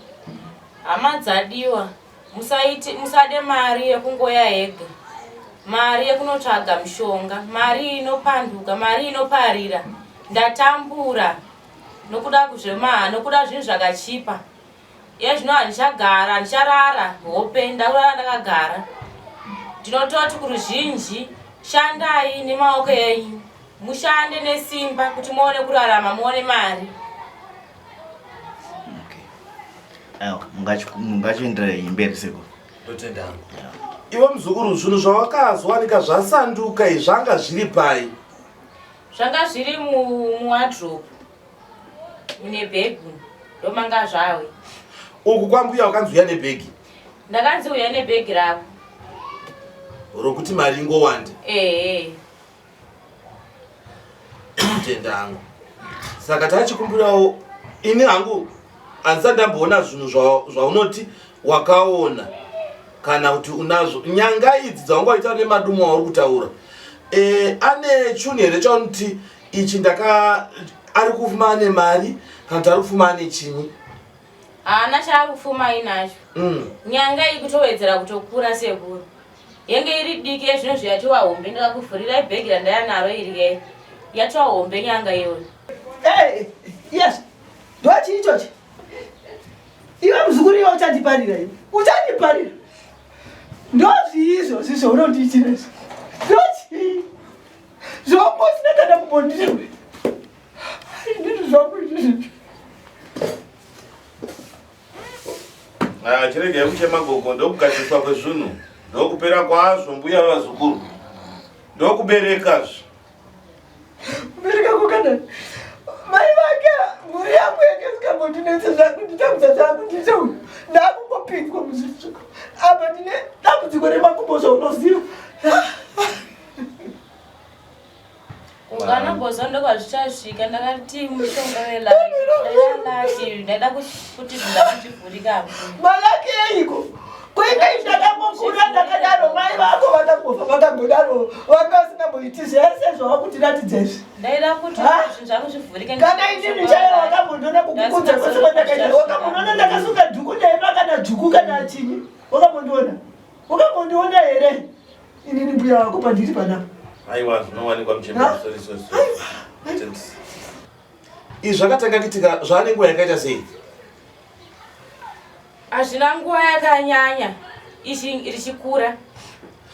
hama dzadiwa musaiti musade mari yekungoya yega mari yekunotsvaga mishonga mari inopanduka mari inoparira ndatambura nokuda kuzvemaha nokuda zvinhu zvakachipa iye zvino handichagara handicharara hope ndakurara ndakagara ndinototi kuruzhinji shandai nemaoko enyu mushande nesimba kuti muone kurarama muone mari Aiwa, mungachienderera henyu mberi sekuru. Ndotenda hangu. Iwe muzukuru, zvinhu zvawakazwanika zvasanduka izvi zvanga zviri pai? Zvanga zviri muwardrobe mune bhegi ndomanga zvawe. Uku kwambuya wakanzi uya nebhegi? Ndakanzi uya nebhegi rako. Rokuti mari ingowande? Ehe. Tenda hangu. Saka tachikumbirawo ini hangu handisati ndamboona zvinhu zvaunoti wakaona kana kuti unazvo nyanga idzi dzawanga waita nemadumo auri kutaura e, ane chunhu here chaunoti ichi ndaka ari kufuma ane mari kana kuti ari kufuma ane chinyi haana chaari kufuma ainacho mm. nyanga iyi kutowedzera kutokura sekuru Yenge iri diki yezvinozvi yatova hombe ndakakuvhurirai bhegi randaya naro iri ke yatova hombe nyanga iyoyo. Hey, yes. Ndochii ichochi? Iwe muzukuru iwe uchandiparira iwe. Uchandiparira. Ndozvii izvozvi zvaunondiitira izvi? Ndochii? Zvaumbosina kana kumbondiwe. Ndizvo zvangu izvizvi. Ah, chiregai kuchema gogo, ndokugadziriswa kwezvinhu, ndokupera kwazvo mbuya vazukuru, ndokuberekazve. Kubereka kwakadai mai vake mhuri yangu yanga isingambondinetse zvakunditambudza zvakundiita uyu ndakungopinzwa muzvitsvuku apa ndine dambudziko remakumbo zvaunoziva. Kungana bozo ndokwazvichasvika ndakati mushonga welaki ndaida kuti zvinhu Malaki eiko? Kuinga ndakangokura ndakadaro mai vako vakangofa vakangodaro vanga vasingamboiti zvese zvawakutiratidza izvi. Ndaida kuti zvinhu zvangu zvivhurike. Kana inini chaiyo wakambondiona kukukudza kwese kwandakaita wakambondiona ndakasunga dhuku ndaima kana dhuku kana chinyi wakambondiona wakambondiona here? Inini mbuya wako pandiri panapa. Aiwa zvinowanikwa muchembere sorry sorry sorry. Izvi zvakatanga kuitika zvaane nguva yakaita sei? Hazvina nguva yakanyanya ichi richikura.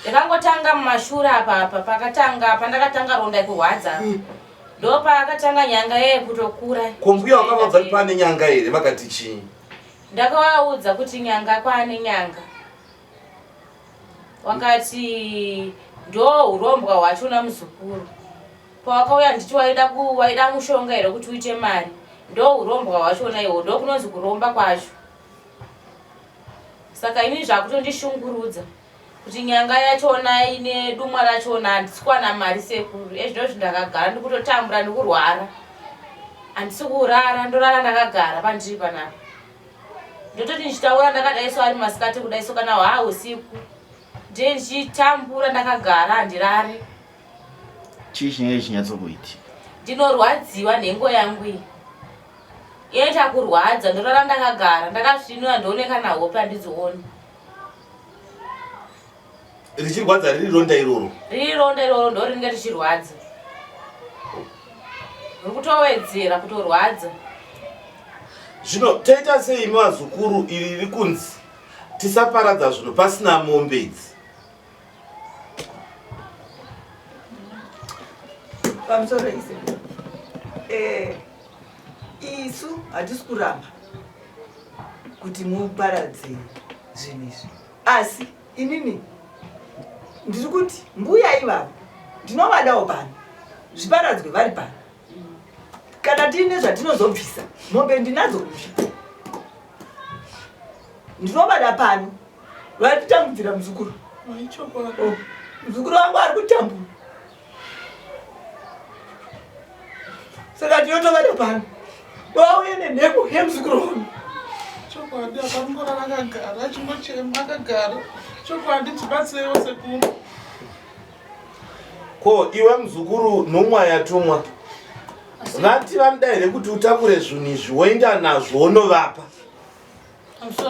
Yakangotanga mumashure apa apa pakatanga pandakatanga ronda kurwadza. Ndopakatanga nyanga yeye kutokura. Ko mbuya wakavaudza kuti pane nyanga here vakati chii? Ndakavaudza kuti nyanga kwaane nyanga. Wakati ndo hurombwa hwachona muzukuru. Pawakauya nditi waida ku waida mushonga here kuti uite mari. Ndo hurombwa hwachona ihwo ndo kunonzi kuromba kwacho. Saka ini zvakutondishungurudza kuti nyanga yachona ine dumwa rachona handisi kuwana mari sekuru. Ezvinozvi ndakagara ndikutotambura ndikurwara. Handisi kurara ndorara ndakagara pandiri panapa. Ndototi ndichitaura ndakadai so ari masikati kudai so kana hwaa usiku ndiye ndichitambura ndakagara handirare. Chii chinenge chichinyatsokuitika? Ndinorwadziwa nhengo yangu iyi inoita kurwadza ndorara ndakagara ndakasvinura ndoone kana hope handidzioni. Richirwadza riri ronda iroro? Riri ronda iroro ndo rinenge richirwadza. Riri kutowedzera kutorwadza. Zvino toita sei imi vazukuru iri riri kunzi tisaparadza zvinhu pasina mombe idzi? Pamusoro ise. Eh, isu hatisi kuramba kuti muparadze zvinhu izvi asi inini ndiri kuti mbuya ivavo ndinovadawo pano zviparadzwe vari pano kana tiine zvatinozobvisa mombe ndinadzo kumusha ndinovada pano vatitambudzira muzukuru oh, muzukuru wangu ari kutambura saka tinotovada pano vauye nenheko yemuzukuru wangu. Chokwadi akarongora akagara achingochema akagara. Chokwadi tibatsireiwo sekuru. Ko iwe muzukuru nhumwa yatumwa vati vanoda here kuti utakure zvinhu izvi woenda nazvo wonovapa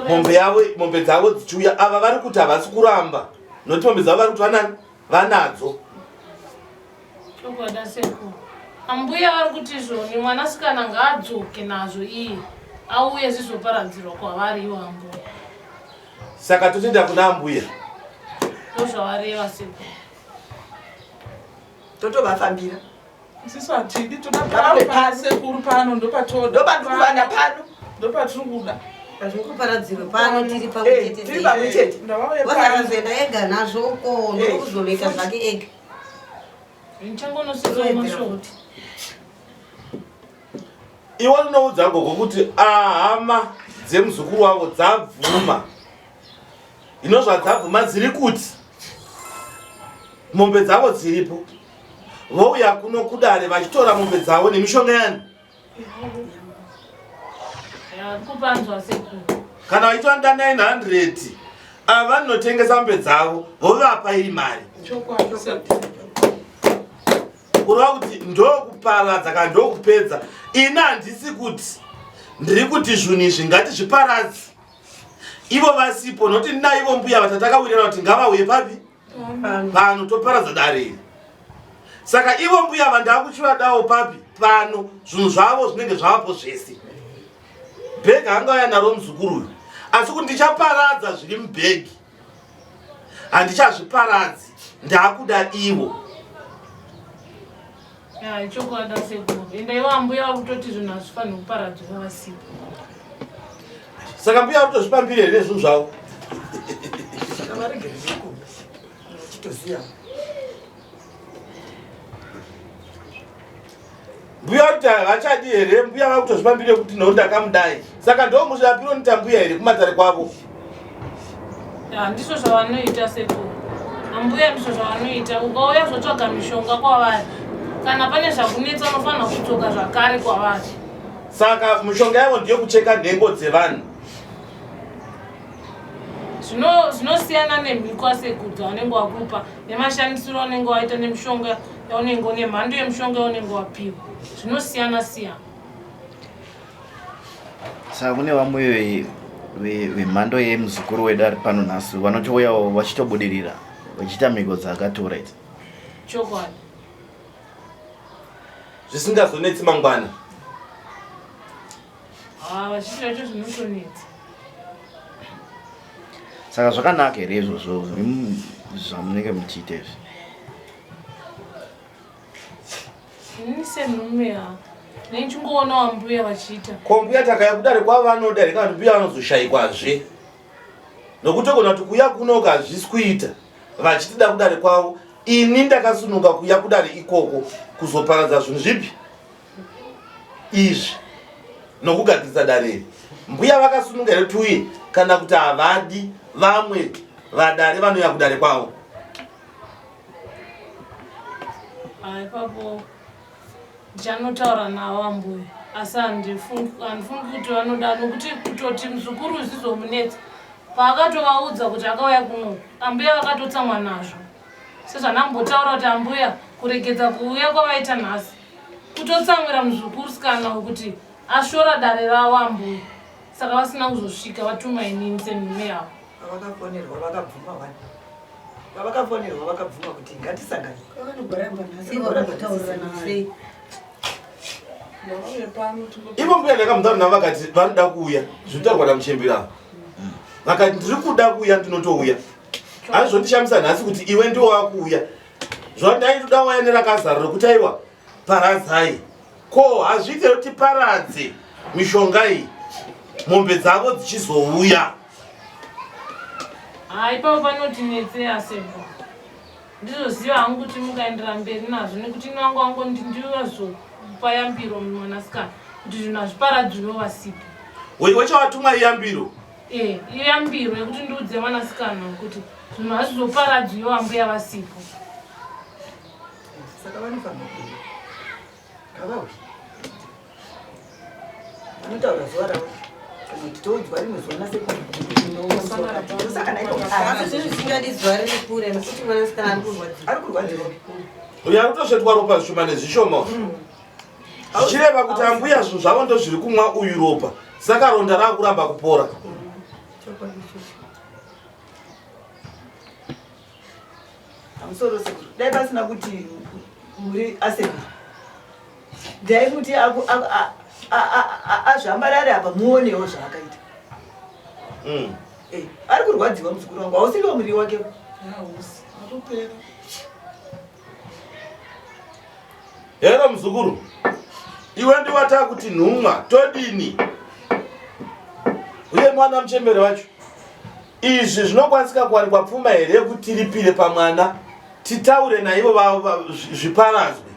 mombe yavo mombe dzavo dzichiuya ava vari kuti havasi kuramba nokuti mombe dzavo vari kuti vanani vanadzo Chokwadi sekuru. Ambuya vari kuti izvoni mwanasikana ngaadzoke nazvo iye auye zvizoparadzirwa kwavari ivo ambuya. Saka totenda kuna ambuya. Ndozvavareva sekuru. Totovafambira. Isusu hatidi toda pano pano sekuru pano ndopatoda. Ndopatiri pano. Ndopatiri kuda. Hazvikuparadzirwe pano tiri pamwe eh, chete. Tiri pamwe chete. Wazakazoenda ega nazvo uko ndokuzonoita zvake ega. Iwe unoudza gogo kuti ahama dzemuzukuru wavo dzabvuma ino zvadzabvuma dziri kuti mombe dzavo dziripo vouya kuno kudare vachitora mombe dzavo nemishonga yani kana vachitora nda 900 ava vanotengesa mombe dzavo vovapa iri mari kureva kuti ndokuparadza kana ndokupedza ini handisi kuti ndiri kuti zvinhu izvi ngati zviparadzi ivo vasipo nokuti ndinaivo mbuya vatatakawirirana kuti ngavauye papi pano toparadza dare iri saka ivo mbuya vandakuchivadawo papi pano zvinhu zvavo zvinenge zvavapo zvese bhegi angauya naro muzukuru uyu asi kuti ndichaparadza zviri mubhegi handichazviparadzi ndakuda ivo Chokwadi sekuru. Enda ivo ambuya vakutoti zvinhu hazvifanirwi kuparadzwa vasipo. Saka mbuya vakutozvipa mbiri here nezvinhu zvavo? Mbuya kuti havachadi here? Mbuya vakutozvipa mbiri yekuti no ndakamudai. Saka ndomusvapiro mbuya here kumatare kwavo? Ndizvo zvavanoita sekuru. Ambuya ndizvo zvavanoita. Ukauya zvotsvaga mishonga kwavari. Kana pane zvakunetsa unofanira kudzoka zvakare kwavari. Saka mishonga yavo ndiyo kucheka nhengo dzevanhu. Zvinosiyana nemhiko asekuru dzavanenge wakupa nemashandisiro aunenge waita nemishonga yaunenge une mhando yemishonga yaunenge wapiwa. Zvinosiyana siyana. Saka kune vamwe vemhando yemuzukuru wedu ari pano nhasi vanotouyawo vachitobudirira vachiita mhiko dzaakatora idzi. Chokwadi. Zvisingazonetsi mangwana. Ah, vazhinji vacho zvinotonetsa. Saka zvakanaka here izvozvo zvamunenge muchiita izvi? Ini senhume ya ndichingoona wambuya vachiita. Ko mbuya takaya kudare kwavanoda here kana kuti mbuya vanozoshaikwazve? Nokuti togona kuti kuuya kunoka hazvisi kuita vachitida kudare kwavo. Ini ndakasununga kuuya kudare ikoko kuzoparadza zvinhu zvipi izvi nokugadzirisa dare iri. Mbuya vakasununga here tiuye kana kuti havadi vamwe vadare vanouya kudare kwavo? Ah, ipapo ndichanotaura navo ambuya asi handifungi kuti vanoda nokuti kutoti muzukuru zvizomunetsa paakatovaudza kuti akauya kuno ambuya vakatotsamwa nazvo sezvanambotaura kuti ambuya kuregedza kuuya kwavaita nhasi kutotsamwira muzukuru sikana wekuti ashora dare ravo ambuya saka vasina kuzosvika vatuma inini senhume yavo Pavakafonerwa vakabvuma wani. Pavakafonerwa vakabvuma kuti ngatisangane. Vanogoramba nhasi vakataurirana sei? Ivo mbuya ndakamutaura navo vakati vanoda kuuya zvinotaurwa namuchembera ava. Vakati ndiri kuda kuuya ndinotouya. Hazvondishamisa nhasi kuti iwe ndiwo wakuuya. Zvandaitoda waya nerakazara rokuti aiwa paradzai. Ko hazviite kuti paradze mishonga iyi mombe dzavo dzichizouya. Haa ipapo panotinetseya sebo. Ndizoziva hangu kuti mukaendera mberi nazvo nekuti ini wangu wangu ndivazopa yambiro mwanasikana kuti zvinhu hazviparadziwe vasipo. Wechawatumwa iyambiro? Eh, iyambiro yekuti ndiudze mwanasikana kuti zvinhu hazvizoparadziwe vambuya vasipo. Saka vanofanira kuuya. Ngavauye. Vanotaura zuva ravo. Kana kuti toudzwa rimwe zuva nasekuru. Saka Asi zvinhu zvisingadi zuva riri kure nekuti mwanasikana ari kurwadziwa. Ari kurwadziwa. Uyo ari kutosvetwa ropa zvishoma nezvishoma. Zvichireva kuti ambuya zvinhu zvavo ndozviri kumwa uyu ropa. Saka ronda rakuramba kupora. Pamusoro sekuru. Dai pasina kuti muri asekuru. Dai kuti azvambarare apa muonewo zvaakaita. Eh, ari kurwadziwa muzukuru wangu. Hausiriwo muriri wake. Hausi. Atopera. Hero muzukuru. Iwe ndiwata kuti nhumwa todini? Uye mwana muchembere wacho. Izvi zvinokwanisika kuwanikwa pfuma here yekuti tiripire pamwana titaure naivo zviparadzwe?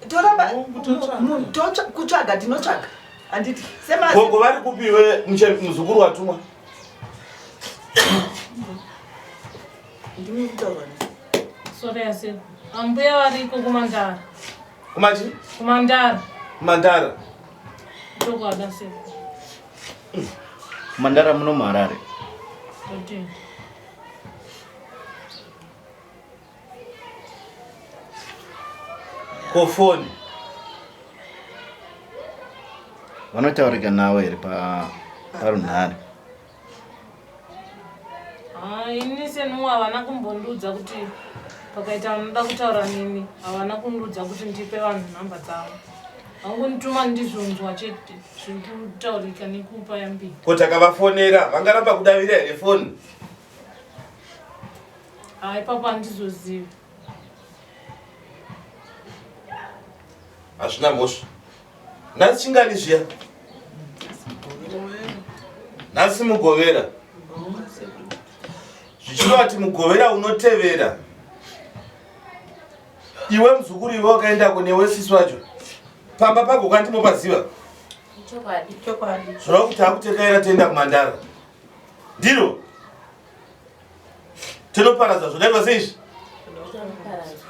Toramba kutsvaga tinotsvaga handiti gogo vari kupiwe muzukuru watumwa ndimi kutaura Sorry asekuru. Ambuya variko kuMandara. Kumachi? Kumandara. Kumandara. Chokwadi asekuru. Kumandara muno muHarare. Totenda. Ko foni? Vanotaurika nawo here pa parunhare? Ah, ini senuwo havana kumbondiudza kuti pakaita vanoda kutaura neni havana kundiudza kuti ndipe vanhu nhamba dzavo vangondituma ndizvonzwa chete zviri kutaurika nekupa yambiro Ko takavafonera vangaramba kudavira here foni? Ah, ipapo handizozivi Hazvina mhosva. Nhasi chingani zviya? Nhasi Mugovera. Zvichireva kuti Mugovera unotevera. Iwe muzukuru iwe wakaendako newe sisi wacho. Pamba pako kwandimopaziva. Chokwadi. Chokwadi. Zvoreva kuti takutekaira toenda kuMandara. Ndiro. Tinoparadza zvodaitwa seizvi. Tinoparadzwa.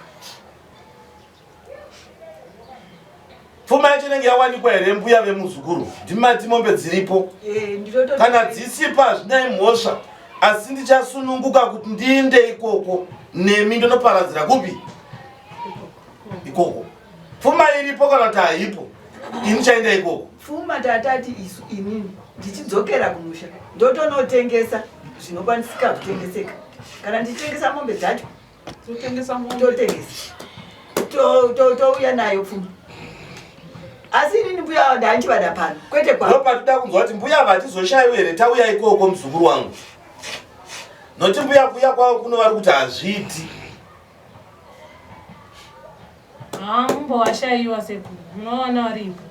Pfuma yacho inenge yawanikwa here mbuya vemuzukuru? Ndimati mombe dziripo. Eh, Kana dzisipo hazvinai mhosva, asi ndichasununguka kuti ndiinde ikoko nemi ndonoparadzira kupi? Ikoko. Pfuma iripo kana kuti haipo, ini ndichaenda ikoko. Pfuma tatati isu inini ndichidzokera kumusha ndotonotengesa zvinokwanisika kutengeseka. Kana ndichitengesa mombe dzacho totengesa mombe totengesa touya nayo pfuma. Asi inini mbuya ndanchivada pano kwete kwa Ndopatida kunzwa kuti mbuya vatizoshayiwi here tauya ikoko muzukuru wangu. Noti mbuya kuuya kwavo kuno vari kuti hazviiti. Ah, mumbowashayiwa sekuru munowana varipo.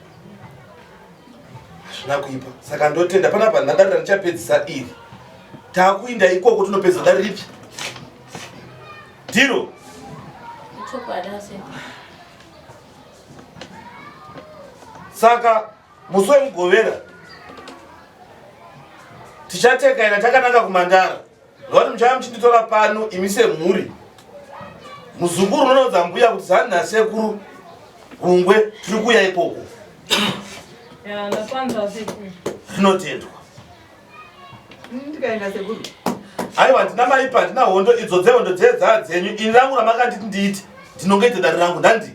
Hazvina kuipa. Saka ndotenda panapa ndadari randichapedzisa iri. Takuinda ikoko tinopedza dare ripi? Ndiro. Chokwadi asekuru. Saka musi weMugovera tichatekaira takananga kuMandara. Nokuti muchava muchinditora pano imi semhuri. Muzukuru unonoudza mbuya kuti zani nasekuru Hungwe tiri kuuya ikoko. Ya, ndakwanzwa sekuru. Rinotendwa. Ndikaenda sekuru. Aiwa ndina maipa handina hondo idzo dzehondo dzee dzaa dzenyu ini rangu ramakanditi ndiite ndinongoita dare rangu ndandi.